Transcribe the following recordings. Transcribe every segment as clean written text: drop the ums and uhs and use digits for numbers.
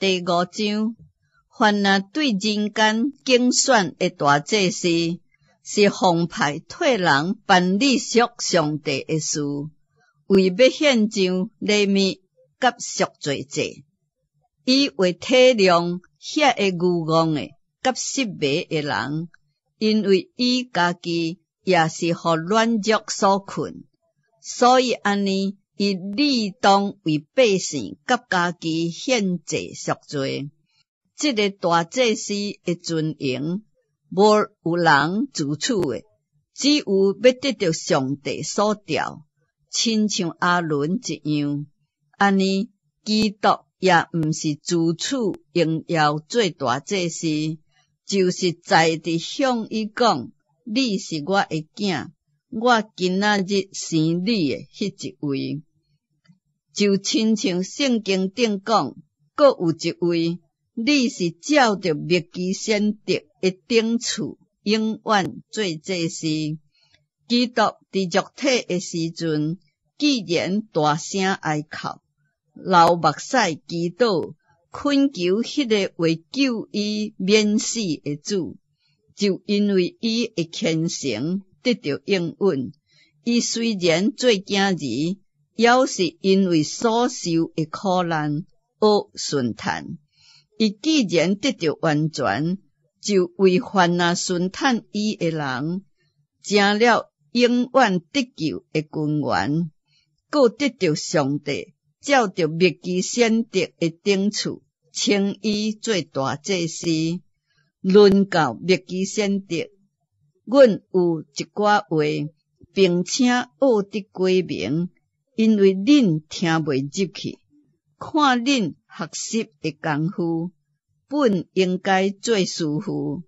第五章，凡若對人間揀選的大祭司，是奉派替人辦理屬上帝的事，為欲獻上禮物佮贖罪祭。伊會體諒遐个愚戇的佮失迷的人，因為伊家己也是予軟弱所困，所以按呢，伊理當為百姓佮家己獻祭贖罪。這个大祭司的尊榮，無有人自取的，只有欲得著上帝所召，親像亞倫一樣。按呢，基督也毋是自取榮耀做大祭司，就是在佇向伊講：你是我的囝，我今仔日生你的彼一位。就親像聖經頂講，閣有一位，你是照著麥基洗德的等次，永遠做祭司。基督佇肉體的時陣，既然大聲哀哭，流目屎祈禱，懇求彼个會救伊免死的主，就因為伊的虔誠得著應允。伊雖然做囝兒，猶是因為所受的苦難學順趁。伊既然得著完全，就為凡若順趁伊的人，成了永遠得救的根源，閣得著上帝照著麥基洗德的等次，稱伊做大祭司。論到麥基洗德，阮有一寡話，並且僫得解明，因為恁聽袂入去。看恁學習的工夫，本應該做師傅，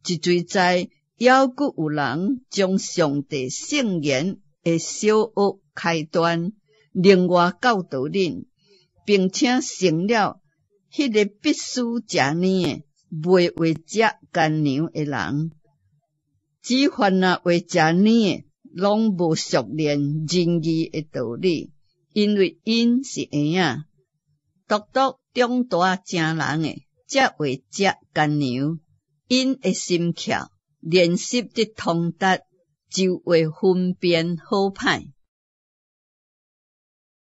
一錘在猶閣有人將上帝聖言的小學開端，另外教導恁，並且成了彼个必須食奶的，袂會食乾糧的人。只凡若會食奶的，攏無熟練仁義的道理，因為𪜶是嬰仔。獨獨長大成人的，才會食乾糧。𪜶的心竅練習得通達，就會分辨好歹。